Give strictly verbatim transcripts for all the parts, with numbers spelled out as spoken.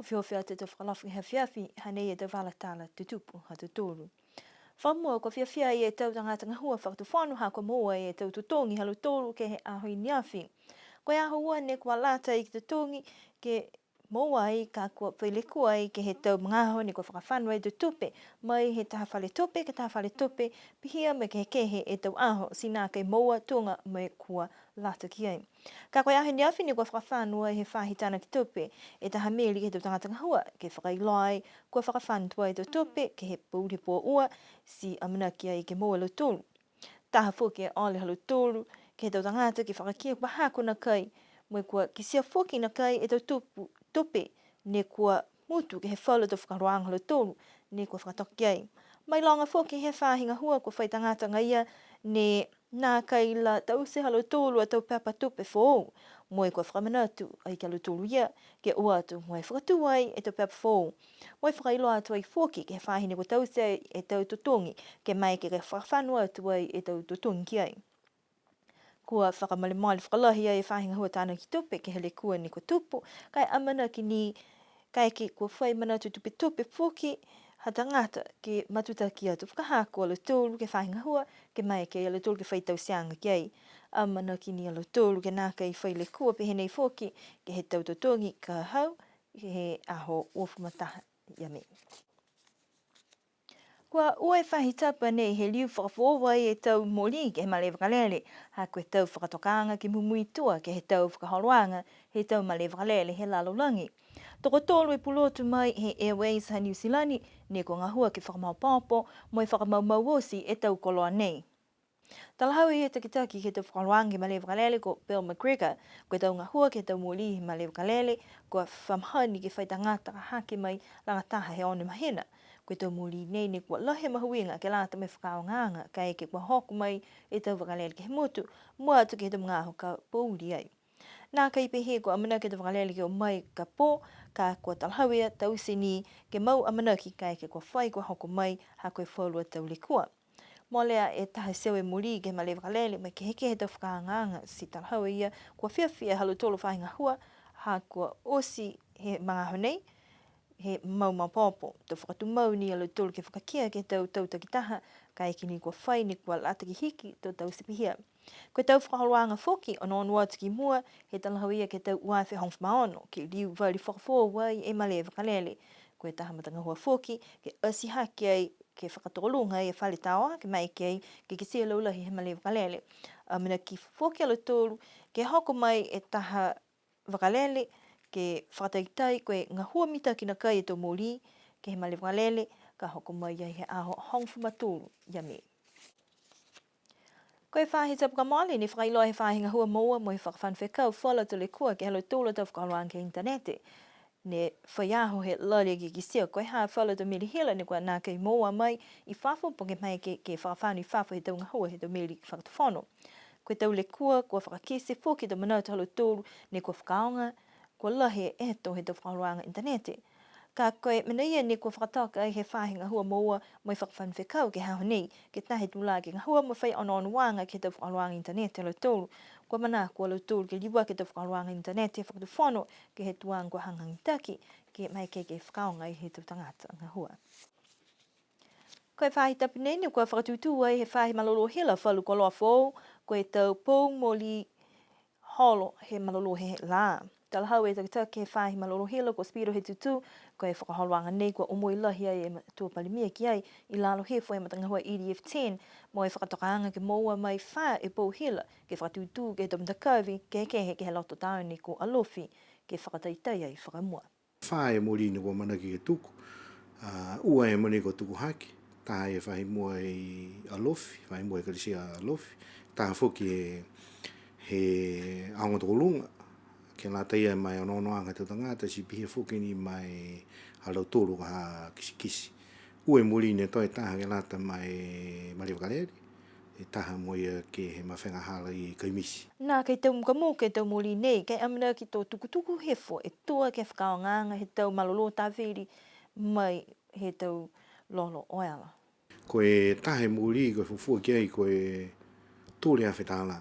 Ofiofi atu e tau fakaalofa ke he afiafi, hanei e tau vala tala tutupu ha tautolu. Fakamua, kua fiafia e tau tagata gahua fakatufono ha kua moua e tau totogi ha lautolu ke he aho i neafi. Ko e aho ua ne kua lata ai ke totogi ke moua ai ka kua fai lekua ai ke he tau magaaho ne kua fakafano ai e tau tupe, mai he taha fale tupe ke he taha fale tupe, pihia mo e kehekehe e tau aho, ti nākai moua tuga mo e kua lata ki ai. Ka ko e aho i neafi ne kua fakafano ai he faahi tanaki tupe e taha meli ke he tau tagata gahua, ke fakailoa ai kua fakafano tuai e tau tupe ke he pouli pō ua, ti amanaki ai ke moua e lautolu. Taha foki e ole ha lautolu ke he tau tagata ke fakakia kua hako nākai, mo e kua kitia foki nākai e tau tupu, tupe ne kua mutu ke he falu tau fakaholoaga ha lautolu ne kua fakatoka ai. Mailoga foki he faahi gahua kua fai tagata agaia ne nākai la taute ha lautolu a tau pepa tupe foou, mo e kua fakamanatu ai ki a lautolu ia, ke o atu mo e fakatū ai e tau pepa foou. Mo e fakailoa atu ai foki ke he faahi ne kua taute ai e tau totogi, ke maeke ke fakafano atu ai e tau totogi ki ai. Kua fakamolemole fakalahi ai e faahi gahua tanaki tupe ke he lekua ne kua tupu, ka e amanaki ni kaeke kua fai manatu tupetupe foki ha tagata ke matutaki atu fakahako a lautolu ke he faahi gahua, ke maeke a lautolu ke fai tauteaga ki ai. Amanaki ni a lautolu ke nākai fai lekua pehē nei foki ke he tau totogi ka hau, ke he aho uafulu ma taha ia Me. Kua ua e faahi tapu nei he liu fakafoou ai e tau molī ke he malē vakalele, ha ko e tau fakatokaaga ke mumui tua ke he tau fakaholoaga he tau malē vakalele he lalolagi. Tokotolu e pulotu mai he Airways ha Niu Silani, ne kua gahua ke fakamaopoopo mo e fakamaumau oti e tau koloa nei. Talahau e takitaki ke he tau fakaholoaga he malē vakalele ko Bill McGregor, ko e tau gahua ke he tau molī he malē vakalele, kua fa mahani ke fai tagata ka hake mai lagataha he ono e mahina. Ko e tau molī nei ne kua lahi e mahuiga ke lata mo e fakaaogaaga, kaeke kua hoko mai e tau vakalele ke he motu, mua atu ke he tau magaaho ka pouli ai. Nākai pehē kua amanaki e tau vakalele ke o mai ka pō, ka kua talahau e taute ni ke mau amanaki kaeke kua fai kua hoko mai ha ko e falu a tau lekua. Molea e taha e teau e molī ke he malē vakalele, mo e kehekehe e tau fakaaogaaga, ti talahau e ia, kua fiafia ha lautolu faahi gahua, ha kua oti he magaaho nei, he mau maopoopo, to fakatumau ni a lautolu ke fakakia ke he tau tau takitaha, kaeke ni kua fai ne kua lata ke hiki to taute pihia. Ko e tau fakaholoaga foki, onoono atu ki mua, he talahau e ia ke he tau ua afe hogofulu ma ono, ke liu vali fakafoou ai e malē vakalele. Ko e taha matagahua foki, ke ati hake ai, ke fakatokoluga e fale taoa, ke maeke ai, ke kitia e laulahi he malē vakalele. Amanaki foki a lautolu, ke hoko mai e taha vakalele, ke fakataitai ko e gahua mitaki nakai e tau molī, ke he malē vakalele, ka hoko mai ai he aho hogofulu ma tolu ia Me. Ko e faahi tapu ka mole ne fakailoa he faahi gahua moua mo e fakafano fekau falu a tau lekua ke he ha lautolu a tau fakaholoaga he initanete. Ne fai aho he lali ke kitia ko e ha falu a tau meli hila ne kua nākai moua mai i fafo po ke maeke ke fakafano i fafo he tau gahua he tau meli fakatufono. Ko e tau lekua kua fakakite foki e tau manatu ha lautolu ne kua fakaaoga, kua lahi e eto he tau fakaholoaga initanete. Ka ko e mena ia ne kua fakatoka ai he faahi gahua moua mo e fakafano fekau ke he aho nei, ke taha e tulā ke gahua mo e fai onoonoaga ke he tau fakaholoaga initanete ha lautolu. Kua manako a lautolu ke liuaki e tau fakaholoaga initanete fakatufono ke he tuaga kua hagahaga mitaki, ke maeke ke fakaaoga ai he tau tagata gahua. Ko e faahi tapu nei ne kua fakatūtū ai he faahi malolō hila falu koloa foou, ko e tau pou molī holo he malolō he lā. Talahau e takitaki he faahi malolō hila ko Speedo Hetutū, ko e fakaholoaga nei kua omoi lahi ai e matua palemia ki ai i lalo hifo he matagahua E D F ten, mo e fakatokaaga ke moua mai fā e pou hila ke fakatūtū ke he tau matakavi kehekehe ke he loto taone ko Alofi, ke fakataitai ai fakamua. Fā e molī ne kua amanaki ke tuku. A, ua e mena kua tuku hake, taha e faahi mua i Alofi, faahi mua e Ekalesia Alofi, taha foki he, he aoga tokoluga, ke lata ia ma e onoonoaga he tau tagata, ti pihia foki ni ma e ha lautolu ka ha kitekite. Ua e molī ne toe taha ke lata ma e malē vakalele, e taha mo ia ke he mafega hala i Kaimiti. Nākai tau mukamuka e tau molī nei, ka e amanaki to tukutuku hifo e tua ke he fakaaogaaga he tau malolō tāvili mai he tau lolo oela. Ko e taha e molī ko e fuafua ki ai ko e tolu e afe tālā.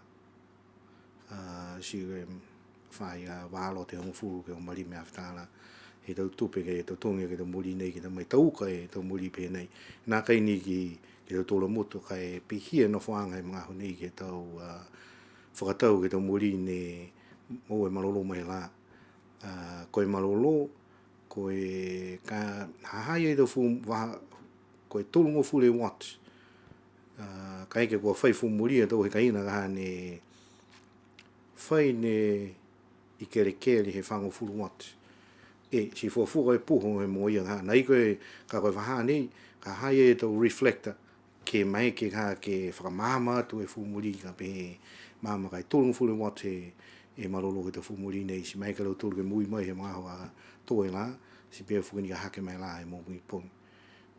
A, ti ko e fai a valo te hogofulu ke hogofulu ma lima e afe tālā. he tau tupe ke totogi ke he tau moli nei ke ta mai tau uka e tau moli pehē nei. Nākai ni ke, ke he tau tolo motu ka e pihia e nofoaga he magaaho nei ke he tau, a, fakatau ke he tau moli ne moua e malolō mai he lā. A, ko e malolō, ko e ka ha ha i ai e tau fumu, vaha, ko e tolugofulu e watt. A, kaeke kua fai fumu moli a tau he kaina ka ha ne fai ne i kelekele he fagofulu watt. E, ti fuafua e puho he mogo ia ka ha. Nai ko e, ka ko e vahā nei, ka ha i ai e tau reflector, ke maeke ka ke fakamaama atu e fumu moli ka pehē maama ka e tolugofulu watt he, e malolō he tau fumu moli nei, ti maeke a lautolu ke moui mai he magaaho ka tō e lā, ti pihia foki ni ka hake mai e lā he moui pogi.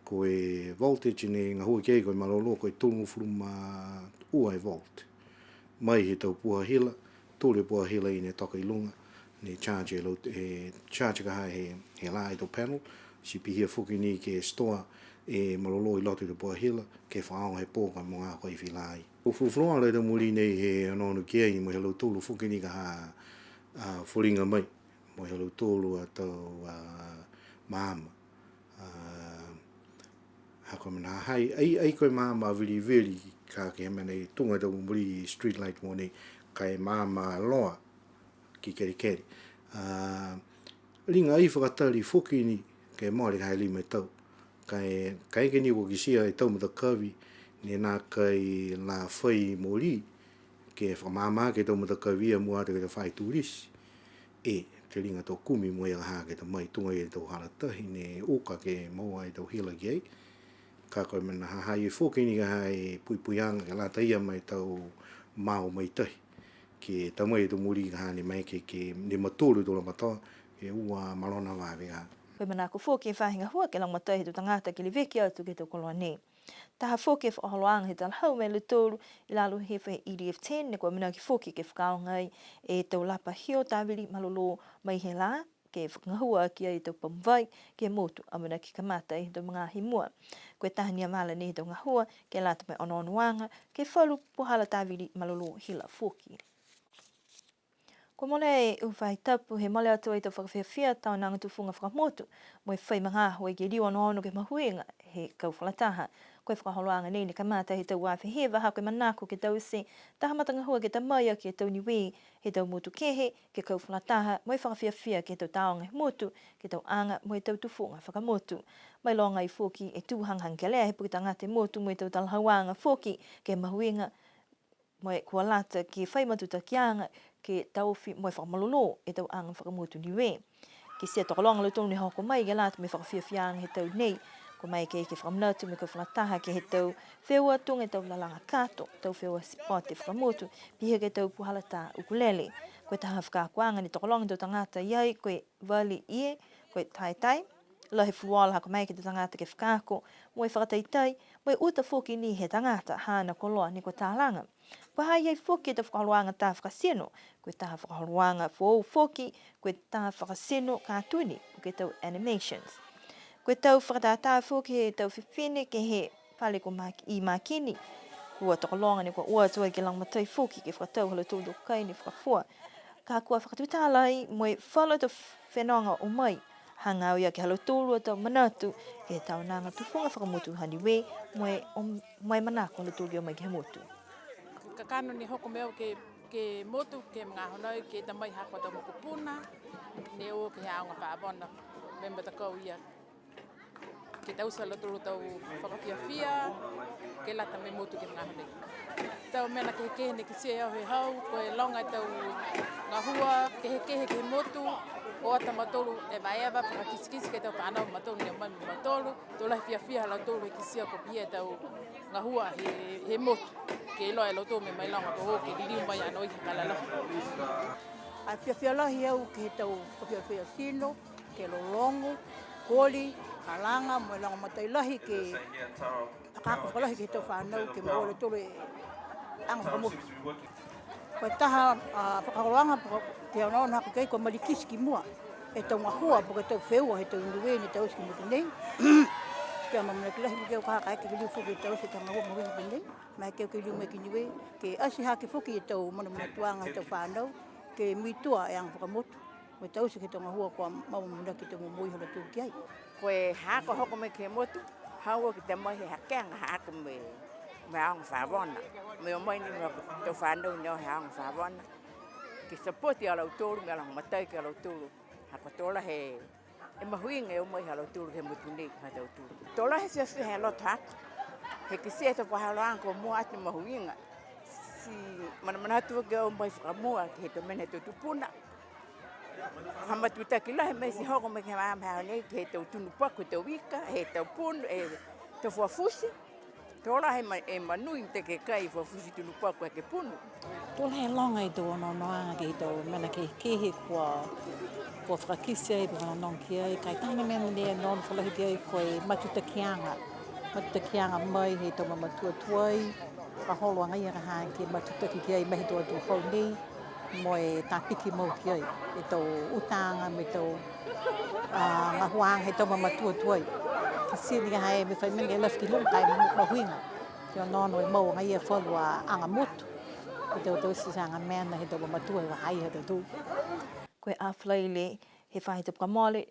Ko e voltage ne gahua ki ai ko e malolō ko e tolugofulu ma ua e volt. Mai he tau puha hila, tolu e puha hila i ne toka i luga, ne charge e lau, e charge ka ha he, he lā e tau panel, ti pihia foki ni ke store e malolō i loto he tau puha hila, ke fakaaoga he pō ka mo e gahua i fila ai. Ko e fulufuluola he tau moli nei he onoono ki ai mo e ha lautolu foki ni ka ha, a, foliga mai, mo e ha lautolu a tau, a, maama. A, ha ko e mena ha i ai, ai ko e maama vilivili ka ke he mena i tuga he tau moli street light mo nei, ka e maama loa ki kelekele. A, liga ai fakatali foki ni, ke mole ka ha e lima e tau. Ka e, kaeke ni kua kitia e tau matakavi, ne nākai la fai moli, ke fakamaama ke he tau matakavi ia mua atu ke he tau faahi turisi. E, ti liga tau kumi mo e ha ke he tau mai tuga e tau hala tahi ne uka ke moua e tau hila ki ai. Ka ko e mena ha ha i ai foki ni ka ha e puipuiaga ke lata ia mo e tau mao mai tahi. Ke ta mai e tau moli ka ha ne maeke ke, ne matolu e tau lagomatai, ke ua malona vave ka. Ko e manako foki e faahi gahua ke lagomatai he tau tagata ke leveki atu ke he tau koloa nei. Taha foki e fakaholoaga he talahau mai a lautolu i lalo he faahi E D F ten, ne kua amanaki foki ke fakaaoga ai e tau lapa hio tavili malolō mai he lā, ke fakagahua aki ai e tau pamu vai ke he motu, amanaki kamata he tau magaaho i mua. Ko e taha ni a vala nei he tau gahua, ke lata mo e onoonoaga ke he falu puhala tavili malolō hila foki. Kua molea e uhu faahi tapu he mole atu ai e tau fakafiafia taonaga tufuga fakamotu, mo e fai magaaho ai ke liu onoono ke he mahuiga he kau fakalataha. Ko e fakaholoaga nei ne kamata he tau ua afe hiva, ha ko e manako ke taute taha matagahua ke ta mai aki e tau Niue he tau motu kehe, ke he kau fakalataha, mo e fakafiafia ke he tau tāoga he motu, ke he tau aga mo e tau tufuga fakamotu. Mailoga ai foki e tū hagahaga kelea he puke tagata he motu mo e tau talahauaga foki ke he mahuiga, mo e kua lata ke fai matutakiaga ke taofi mo e fakamalolō e tau aga fakamotu Niue. Kitia tokologa a lautolu ne hoko mai ke lata mo e fakafiafiaaga he tau nei, kua maeke ke fakamanatu mo e kau fakalataha ke he tau feua tuga e tau lalaga kato, tau feua sipote fakamotu, pihia ke he tau puhala tā ukulele. Ko e taha fakaakoaga ne tokologa e tau tagata i ai, ko e vali ie, ko e taetae, lahi e fulufuluola ha kua maeke e tau tagata ke fakaako, mo e fakataitai, mo e uta foki ni he tagata haana koloa ne kua talaga. Kua ha i ai foki e tau fakaholoaga tā fakatino, ko e taha fakaholoaga foou foki, ko e tā fakatino katuni, ko e tau animations. Ko e tau fakatātā foki he tau fifine ke he fale ko Mak-, i Makini. Kua tokologa ne kua o atu ai ke lagomatai foki ke fakatau ha lautolu a tau kai ne fakafua. Ka kua fakatutala ai mo e falu a tau fenoga o mai, hagaao ia ke he ha lautolu a tau manatu ke he taonaga tufuga fakamotu ha Niue, mo e, mo e manako ha lautolu ke o mai ke he motu. Kakano ne hoko mai au ke, ke he motu, ke he magaaho nai, ke ta mai ha ko e tau mokopuna, ne o ke he aoga Faavona, mo e matakau ia. Ke taute ha lautolu a tau fakafiafia, ke lata mo e motu ke he magaaho nei. Tau mena kehekehe ne kitia e au he hau, ko e loga e tau gahua kehekehe ke he motu, o atu a mautolu evaeva, fakakitekite ke he tau fanau ha mautolu ne o mai mo mautolu, to lahi e fiafia ha lautolu he kitia ko e pihia e tau gahua he, he motu, ke iloa e lautolu mo e mailoga ko e hoko ke liliu mai a noa i he kala lahi. A fiafia lahi au ke he tau fakafiafia tino, ke lologo, koli, kalaga, mo e lagomatai lahi ke fakaako fakalahi ke he tau fanau, ke moua e lautolu e aga fakamotu. Ko e taha, a, fakaholoaga, po ke onoono haaku ki ai, kua malikiti ki mua e tau gahua, po ke tau feua he tau Niue ne taute ke he motu nei. Ke amaamanaki lahi foki au ka ha kaeke ke liu foki ke taute e tau gahua mo e motu nei. Maeke ke liu mai ki Niue, ke ati hake foki e tau manamanatuaga he tau fanau, ke muitua e aga fakamotu. Mo e taute ke he tau gahua kua mau amanaki ke momoui ha lautolu ki ai. Ko e haaku hoko mai ke he motu, haau ke ta mai he hakeaga haaku mo e, mo e aoga Favona. Mo e o mai ni mo e tau fanau ne o he aoga Favona. Ke support a lautolu, mo e lagomatai ki a lautolu. Ha kua to lahi e mahuiga e o mai ha lautolu ke he motu nei ha tautolu. To lahi e fiafia he loto haaku. He kitia e tau fakaholoaga kua mua atu e mahuiga. Ti manamanatu ke o mai fakamua ke he tau mena he tau tupuna. Ko e matutaki lahi mai ti hoko mai ke he magaaho nei, ke he tau tunu paku, he tau ika, he tau punu, he tau fuafuti. To lahi e ma-, e manu ni ke kai fuafuti tunu paku ke punu. To lahi e loga e tau onoonoaga ke he tau mena kehekehe kua, kua fakakite ai, kua onoono ki ai, ka e taha mena ne onoono fakalahi ki ai ko e matutakiaga. Matutakiaga mai he tau mamatua tuai, fakaholo agaia ka ha ke matutaki ki ai mai he tau atu hau nei, mo e tapiki mau ki ai e tau utaaga mo e tau, a, gahuaaga he tau mamatua tuai. Kitia ni ka ha e mena fai mena e lafi ki luga ka e mahuiga. Ke onoono e mau agaia falu a aga motu. E tau tau titiaga mena he tau mamatua e vahā ha tautolu. Ko e Aho Falaile he faahi tapu kua mole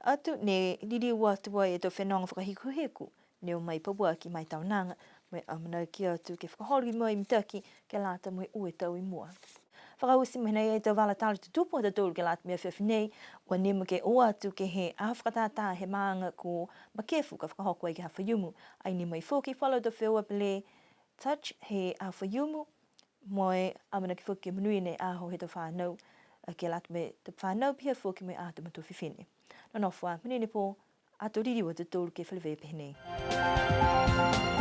atu ne liliu atu ai e tau fenoga fakahikuhiku ne o mai pauaki ma e taonaga, mo e amanaki atu ke fakaholo mai mitaki ke lata mo e ua e tau i mua. Fakaoti mai nei e tau vala tala tutupu ha tautolu ke lata mo e afiafi nei, ua nimo ke o atu ke he aho fakatātā he maaga ko Makefu ka fakahoko ai ke he Aho Faiumu. Ai nimo ai foki falu a tau feua pele touch he Aho Faiumu, mo e amanaki foki ke monuina e aho he tau fanau, a, ke lata mo e tau fanau pihia foki mo e aho tau matua fifine. Nonofo ā, monuina e pō, ato liliu a tautolu ke feleveia pehē nei.